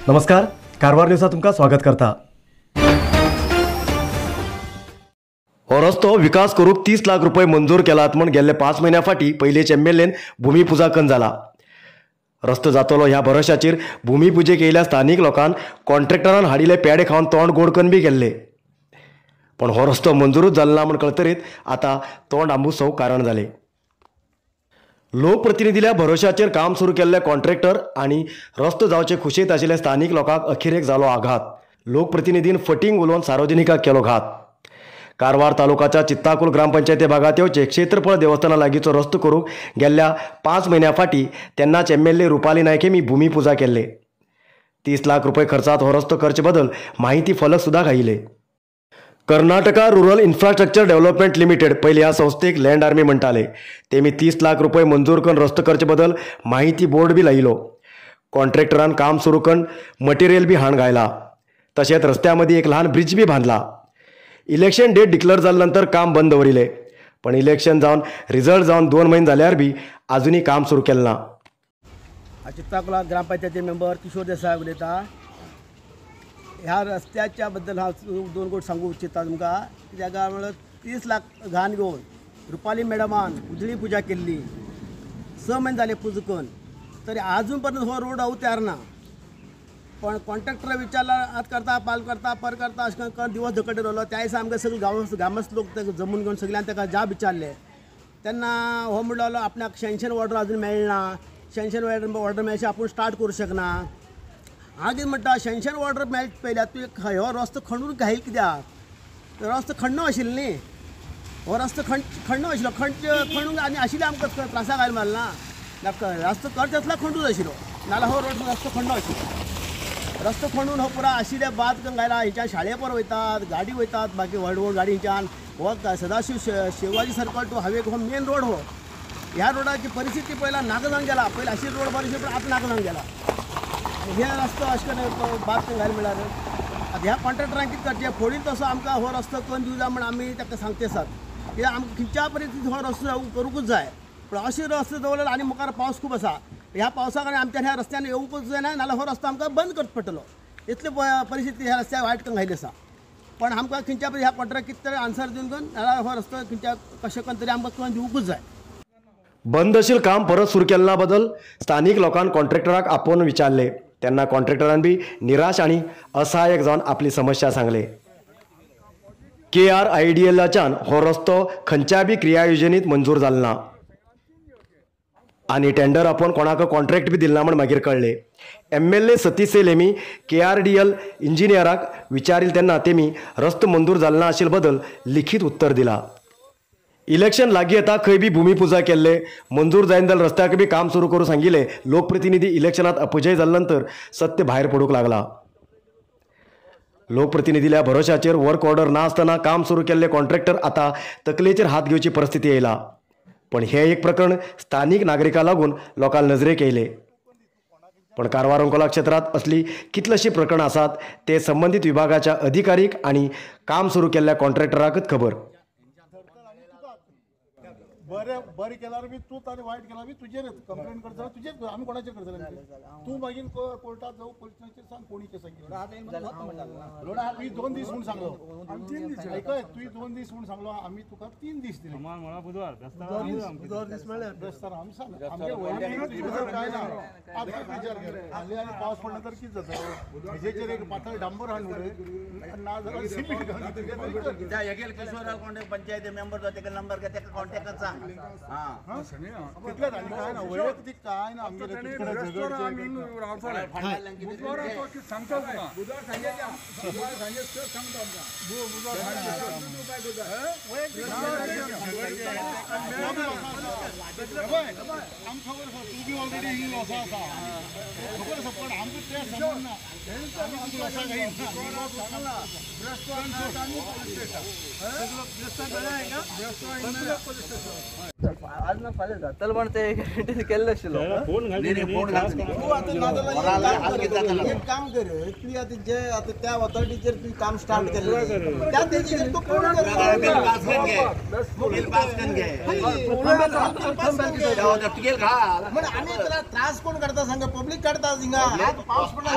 नमस्कार, कारवार न्यूजात तुमकां स्वागत करता। हो रस्तो विकास करूक 30 लाख रुपये मंजूर केलात म्हूण गेल्ले 5 म्हयन्या फाटीं पयलेच एमएलएन भूमिपुजा कन जाला। रस्तो जातलो ह्या भरोशाचेर भूमिपुजेक येयल्या स्थानीक लोकांक कॉन्ट्रॅक्टरान हाडिल्ले पेडे खावन तोंड गोड कन बी गेल्ले, पण हो रस्तो मंजूरूच जालो ना म्हूण कळतरीत आतां तोंड आंबूसव कारण जालें। लोकप्रतिनिधील्या भरोशाचेर काम सुरू केल्ले कॉन्ट्रॅक्टर आनी रस्तो जावचे खुशेंत आशिल्ले स्थानीक लोकांक अखेरेक जालो आघात। लोकप्रतिनिधीन फटींग उलोवन सार्वजनिकाक केलो घात। कारवार तालुकाच्या चित्ताकुल ग्रामपंचायती भागात येवचे क्षेत्रफळ देवस्थाना लागींचो रस्तो करूंक गेल्ल्या 5 म्हयन्या फाटीं तेन्नाच एमएलए रुपाली नायक हेमी भूमिपुजा केल्ले। 30 लाख रुपये खर्चात हो रस्तो करचे बदल माहिती फलक सुद्दां घायिल्ले। Karnataka rural infrastructure development limited पयली ह्या संस्थेक लँड आर्मी म्हणटाले, तेमी 30 लाख रुपये मंजूर करून रस्तो करचे बदल माहिती बोर्ड बी लायलो। कॉन्ट्रॅक्टरान काम सुरू करून मटेरियल बी हाण घायला, तशेंच रस्त्या मदीं एक ल्हान ब्रिज बी बांदला। इलेक्शन डेट डिक्लेअर जाले नंतर काम बंद दवरिलें, पण इलेक्शन जावन रिजल्ट जावन 2 म्हयने जाल्यार बी आजुनूय काम सुरू केलें ना। चित्ताकुला ग्रामपंचायती मेंबर किशोर देसाय उलयता। ह्या रस्त्याच्या बद्दल हांव 2 गोट सांगू इच्छिता तुमकां। कित्याक म्हळ्यार 30 लाख घाण घेवन रुपाली मॅडमान उजळी पुजा केल्ली, 6 म्हयने जाले पुजा करून, तरी आजून पर्यंत हो रोड हांव तयार ना। पण कॉन्ट्रॅक्टर विचारला आत करता पाल करता पर करता अशें करून दिवस धकटे रावलो। त्या दिसा आमकां सगळे गांव गामस लोक जमून घेवन सगळ्यान ताका जाब विचारले तेन्ना हो म्हणलो आपणाक सँक्शन ऑर्डर अजून मेळना, सँक्शन ऑर्डर मेळचे आपूण स्टार्ट करूं शकना। हांव कितें म्हणटा, सँक्शन ऑर्डर मेळचे पयलीं तुवें हो रस्तो खणून घायल कित्याक? रस्तो खण्णो आशिल्लो न्ही, हो रस्तो खण्णो आशिल्लो, खणून आनी आशिल्ले आमकां त्रासाक घायल मारला ना। रस्तो करता आसल्यार खंडूच आशिल्लो, नाल्यार हो रोड रस्तो खण्णो आशिल्लो। रस्तो खणून हो पुरा आशिल्ले बाद करून घायला। हिच्यान शाळे पर वयतात, गाडी वयतात, बाकी व्हड व्हड गाडी हिच्यान। हो Sadashiv Shivaji circle to highway हो मेन रोड हो। ह्या रोडाची परिस्थिती पयला नाका जावन गेला। पयलीं आशिल्ली रोड बरी आशिल्ली, पण आतां नाका जावन गेला। हे रस्तो अशें करून बाद करून घायल म्हणल्यार आतां ह्या कॉन्ट्रॅक्टरान कितें करचें, फोडील तसो आमकां हो रस्तो करून दिवं जाय म्हण आमी ताका सांगते आसात। कित्याक आमकां खंयच्या परिस्थितीत हो रस्तो करूंकूच जाय, पूण अशें रस्तो दवरल्यार आनी मुखार पावस खूब आसा, ह्या पावसाक आनी आमच्या ह्या रस्त्यान येवंकूच जायना, नाल्यार हो रस्तो आमकां बंद करचो पडटलो। इतली परिस्थिती ह्या रस्त्याक वायट करून घायली आसा। पण आमकां खंयच्या ह्या कॉन्ट्रॅक्ट कितें तरी आन्सर दिवन करून नाल्यार हो रस्तो खंयच्या कशें करून तरी आमकां करून दिवंकूच जाय। बंदशील काम परत सुरू केल्ला बदल स्थानीक लोकांक कॉन्ट्रॅक्टराक आपोवन विचारले तेन्ना कॉन्ट्रॅक्टरान बी निराश आनी असहायक जावन आपली समस्या सांगले। KRIDLच्यान हो रस्तो खंयच्या बी क्रिया योजनेत मंजूर जालो ना आनी टेंडर आपोवन कोणाक कॉन्ट्रॅक्ट बी दिलना म्हूण मागीर कळ्ळें। एमएलए सतीश सैल हेमी KRDL इंजिनियराक विचारिल तेन्ना तेमी रस्तो मंजूर जालो ना आशिल्ले बदल लिखीत उत्तर दिला। इलेक्शन लागीं येता खंय बी भूमिपुजा केल्ले, मंजूर जायना जाल्यार रस्त्याक बी काम सुरू करूं सांगिल्ले। लोकप्रतिनिधी इलेक्शनात अपजय जाले नंतर सत्य भायर पडूंक लागला। लोकप्रतिनिधील्या भरोशाचेर वर्क ऑर्डर ना आसतना काम सुरू केल्ले कॉन्ट्रॅक्टर आतां तकलेचेर हात घेवची परिस्थिती येयला। पण हें एक प्रकरण स्थानीक नागरिकां लागून लोकांक नजरेक येयलें। पण कारवार अंकोला क्षेत्रांत असली कितलीशीं प्रकरणां आसात ते संबंदीत विभागाच्या अधिकारीक आनी काम सुरू केल्ल्या कॉन्ट्रॅक्टराकच खबर। बरें बरें केल्यार बी तूं आनी वायट केल्यार बी तुजेर कंप्लेन करतलो, तुजेर आमी कोणाचेर करतले? तूं मागीर कोर्टात जावं पोलिसांचेर सांग कोणीचेर सांगिल्लें। तुवें 2 दीस म्हूण सांगलो, आयकय, तुवें 2 दीस म्हूण सांगलो, आमी तुका 3 दीस दिले। बेस्तार आमी सांग, काय ना आतां विचार कर, हाली आनी पावस पडला तर कितें जाता? हेजेचेर एक पातळ डांबर हाडून उडय ना जाल्यार सिमेंट घालून। पंचायती मेंबर जो तेका नंबर घे, तेका कॉन्टॅक्ट कर सांग। तितलेंच आनी काय ना, वैयक्तीक काय ना आमगेलें। आमकां खबर आसा तूं बी ऑलरेडी ही लॉसा आसा, खबर आसा, पण आमकां तें समजना, आमी तुका लॉसा घायना। आज ना फाल्यां जातलो पण ते केल्ले आशिल्लो. एक काम कर तूं आतां जे आतां त्या ऑथॉरिटीचेर तूं काम स्टार्ट केलें त्या तेजेर तूं पूर्ण कर. आमी त्रास कोण काडटा सांग? पब्लीक काडटा हिंगा. पावस पडला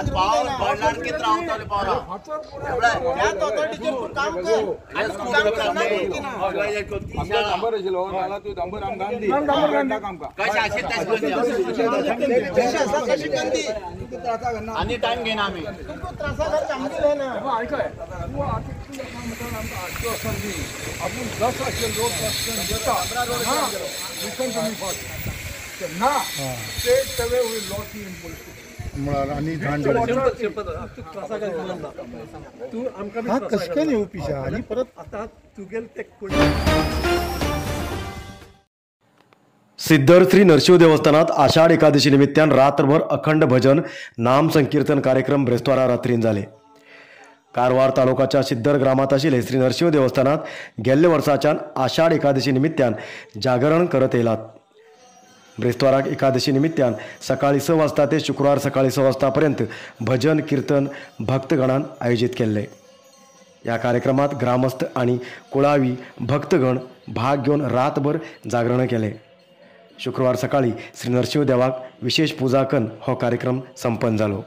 त्याच ऑथॉरिटीचेर तूं काम कर. काम करना. आनी टायम घेना आमी कशें येवपी आनी परत आतां तुगेले ते सिद्धर श्री नरशिंव देवस्थानात आषाढ एकादशी निमित्तान रात्रभर अखंड भजन नाम संकीर्तन कार्यक्रम ब्रेस्तारा रात्रीन जाले. कारवार तालुकाच्या सिद्धर ग्रामात आशिल्ले श्री नरशिंव देवस्थानात गेल्ले वर्साच्यान आषाढ एकादशी निमित्तान जागरण करत येयलात. ब्रेस्ताराक एकादशी निमित्तान सकाळी 6 वाजता ते शुक्रवार सकाळी 6 वाजतापर्यंत भजन कीर्तन भक्तगणान आयोजित केल्ले. ह्या कार्यक्रमात ग्रामस्थ आनी कुळावी भक्तगण भाग घेवन रातभर जागरण केले. शुक्रवार सकाळी श्री नरशिंव देवाक विशेष पुजा करून हो कार्यक्रम संपन्न जालो.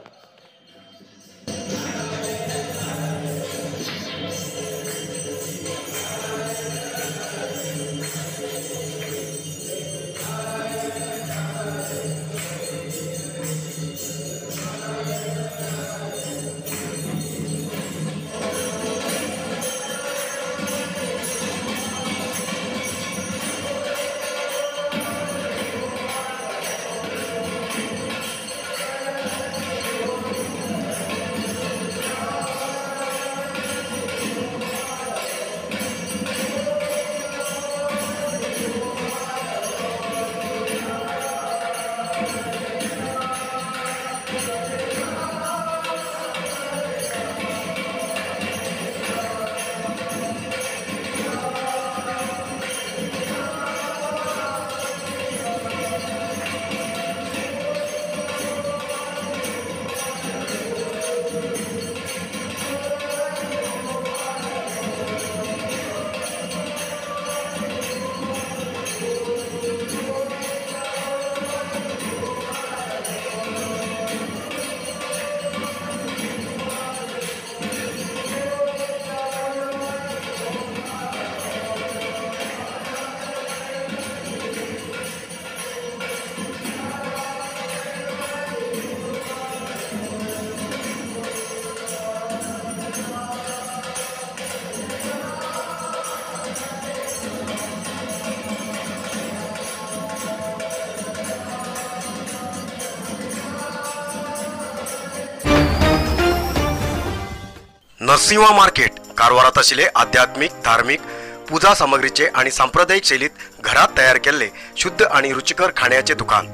नरसिंहा मार्केट कारवारात आशिल्ले आध्यात्मिक धार्मिक पूजा सामग्रीचे आणि सांप्रदायिक शैलीत घरात तयार केल्ले शुद्ध आणि रुचिकर खाण्याचे दुकान.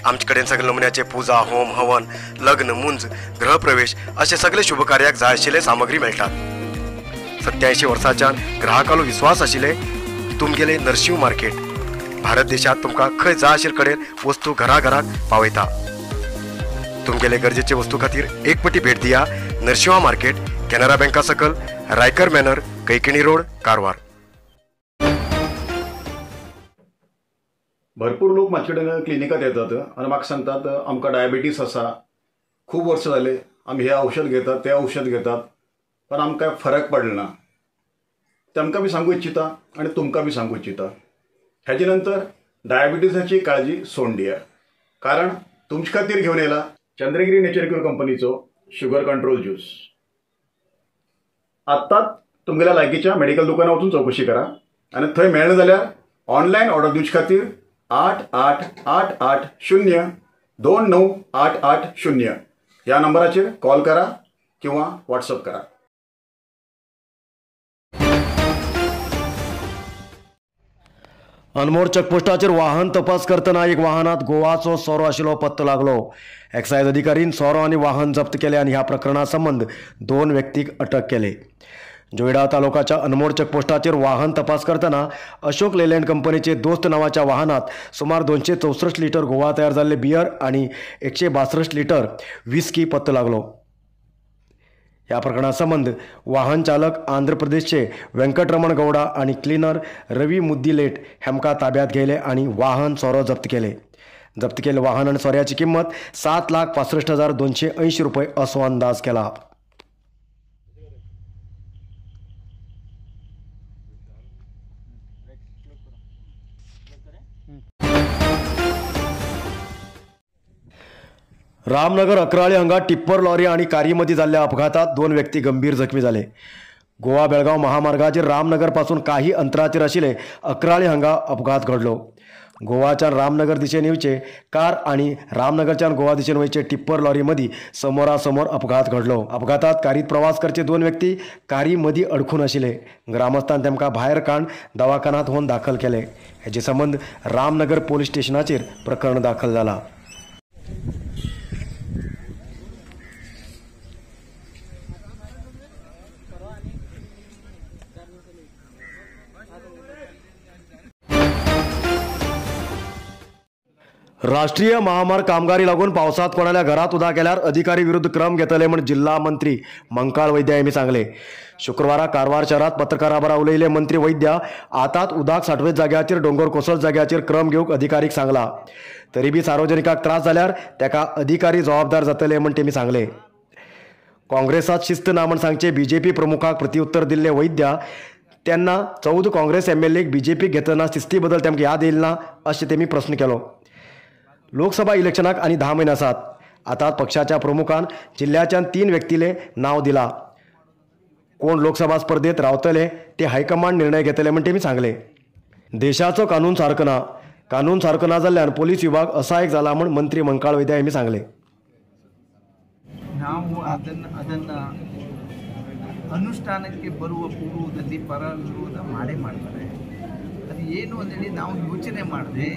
आमचे कडेन सगळे नमुन्याचे पूजा होम हवन लग्न मुंज गृहप्रवेश असे सगळे शुभकार्याक जाय आशिल्ले सामग्री मेळटात. 87 वर्सांच्यान ग्राहकालो विश्वास आशिल्ले तुमगेले नरसिंह मार्केट भारत देशात तुमकां खंय जाय आशिल्ले कडेन वस्तू घराघराक पावयता. तुमगेले गरजेचे वस्तू खातीर एक पटी भेट दिया नरसिंहा मार्केट, केनरा बँका सकल, रायकर मॅनर, कैकिणी रोड, कारवार. भरपूर लोक म्हाजे कडेन क्लिनिकात येतात आनी म्हाका सांगतात आमकां डायबिटीस आसा, खूब वर्सां जाले आमी हें औषध घेतात तें औषध घेतात पण आमकां फरक पडलो ना. तांकां बी सांगू इच्छिता आनी तुमकां बी सांगू इच्छिता, हेजे नंतर डायबिटीसाची काळजी सोडून दिया, कारण तुमचे खातीर घेवन येयला चंद्रगिरी नेचर क्युअर कंपनीचो शुगर कंट्रोल ज्यूस. आत्ताच तुमगेल्या लागींच्या मेडिकल दुकानार वचून चवकशी करा आनी थंय मेळना जाल्यार ऑनलायन ऑर्डर दिवचे खातीर 8 8 8 8 0 2 9 8 8 0 ह्या नंबराचेर कॉल करा किंवा व्हॉट्सअप करा. अनमोड चेकपोस्टाचेर वाहन तपास करतना एक वाहनात गोवाचो सोरो आशिल्लो पत्तो लागलो. एक्सायज अधिकारीन सोरो आनी वाहन जप्त केले आनी ह्या प्रकरणा संबंद 2 व्यक्तीक अटक केले. जोयडा तालुकाच्या अनमोड चेकपोस्टाचेर वाहन तपास करतना अशोक लेलँड कंपनीचे दोस्त नावाच्या वाहनात सुमार 264 लिटर गोवा तयार जाल्ले बियर आणि 162 लिटर व्हिस्की पत्तो लागलो. ह्या प्रकरणा संबंद वाहन चालक आंध्र प्रदेशचे व्यंकटरमण गौडा आणि क्लिनर रवी मुद्दीलेट हेमका ताब्यात घेतले आणि वाहन सोरो जप्त केले. जप्त केले वाहन आणि सोऱ्याची किंमत 7,65,280 रुपये असो अंदाज केला. रामनगर अकराळी हांगा टिप्पर लॉरी आणि कारी मदीं जाल्ल्या अपघातात 2 व्यक्ती गंभीर जखमी जाले. गोवा बेळगांव महामार्गाचेर रामनगर पासून काही अंतराचेर आशिल्ले अकराळी हांगा अपघात घडलो. गोवाच्यान रामनगर दिशेन येवचे कार आणि रामनगरच्यान गोवा दिशेन वयचे टिप्पर लॉरी मदीं समोरासमोर अपघात घडलो. अपघातात कारीत प्रवास करचे 2 व्यक्ती कारी मदीं अडखून आशिल्ले. ग्रामस्थान तेमकां भायर काडून दवाखान्यांत व्हरून दाखल केले. हेजे संबंद रामनगर पोलीस स्टेशनाचेर प्रकरण दाखल जाला. राष्ट्रीय महामार्ग कामगारी लागून पावसात कोणाल्या घरात उदा केल्यार अधिकारी विरुद्ध क्रम घेतले म्हण जिल्हा मंत्री मंकाळ वैद्य यांनी सांगले. शुक्रवारा कारवार शहरात पत्रकारां बरोबर उलयले मंत्री वैद्य आतात उदक साठवेत जाग्याचेर डोंगर कोसळ जाग्याचेर क्रम घेवंक अधिकारीक सांगला. तरी बी सार्वजनिकाक त्रास जाल्यार तेका अधिकारी जबाबदार जातले म्हण तेमी सांगले. काँग्रेसात शिस्त ना म्हण सांगचे बीजेपी प्रमुखाक प्रतिउत्तर दिल्ले वैद्य तेन्ना 14 काँग्रेस एमएलएक बीजेपीक घेतना शिस्ती बदल तेमकां याद येयल ना अशें तेमी प्रस्न केलो. लोकसभा इलेक्शनाक आनी 10 म्हयने आसात. आतां पक्षाच्या प्रमुखान जिल्ल्याच्यान 3 व्यक्तीले नांव दिला. कोण लोकसभा स्पर्धेत रावतले ते हायकमांड निर्णय घेतले म्हण तेमी सांगले. देशाचो कानून सारको ना, कानून सारको ना जाल्ल्यान पोलीस विभाग असहायक जाला म्हण मंत्री मंकाळ वैद्य यांनी सांगले. ನಾವು ಅದನ್ನು ಅನುಷ್ಠಾನಕ್ಕೆ ಬರುವ ಪೂರ್ವದಲ್ಲಿ ಪರ ವಿರೋಧ ಮಾಡೇ ಮಾಡ್ತಾರೆ. ಅದು ಏನು ಅಂತೇಳಿ ನಾವು ಯೋಚನೆ ಮಾಡಿದೆ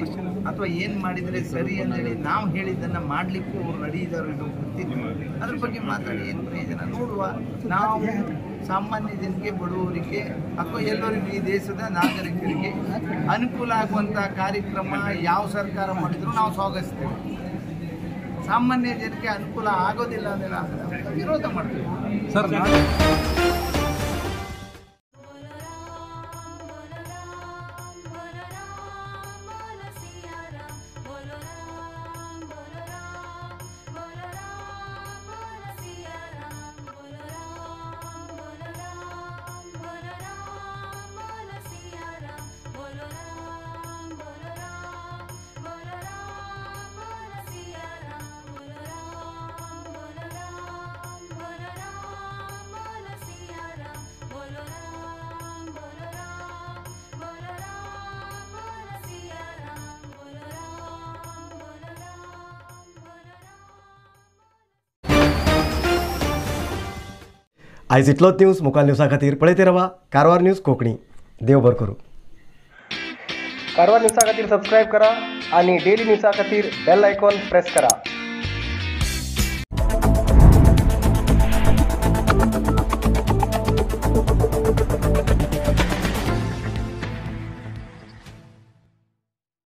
ಅಥವಾ ಏನು ಮಾಡಿದರೆ ಸರಿ ಅಂತೇಳಿ ನಾವು ಹೇಳಿದ್ದನ್ನು ಮಾಡಲಿಕ್ಕೂ ಅವ್ರು ರೆಡಿ ಇದ್ದಾರೋ ಇಲ್ಲೋ ಗೊತ್ತಿಲ್ಲ. ಅದ್ರ ಬಗ್ಗೆ ಮಾತಾಡಿ ಏನು ಪ್ರಯೋಜನ? ನೋಡುವ, ನಾವು ಸಾಮಾನ್ಯ ಜನಕ್ಕೆ, ಬಡವರಿಗೆ ಅಥವಾ ಎಲ್ಲರಿಗೂ, ಈ ದೇಶದ ನಾಗರಿಕರಿಗೆ ಅನುಕೂಲ ಆಗುವಂಥ ಕಾರ್ಯಕ್ರಮ ಯಾವ ಸರ್ಕಾರ ಮಾಡಿದರೂ ನಾವು ಸ್ವಾಗತಿಸ್ತೇವೆ. ಸಾಮಾನ್ಯ ಜನಕ್ಕೆ ಅನುಕೂಲ ಆಗೋದಿಲ್ಲ ಅಂದರೆ ವಿರೋಧ ಮಾಡ್ತೀವಿ ಸರ್. आयज इतलोच न्यूज मुखार न्यूजा खातीर पळयत रावा कारवार न्यूज कोंकणी. देव बरो करूं. कारवार न्यूजा खातीर सबस्क्रायब करा आनी डेली न्यूजा खातीर बेल आयकॉन प्रेस करा.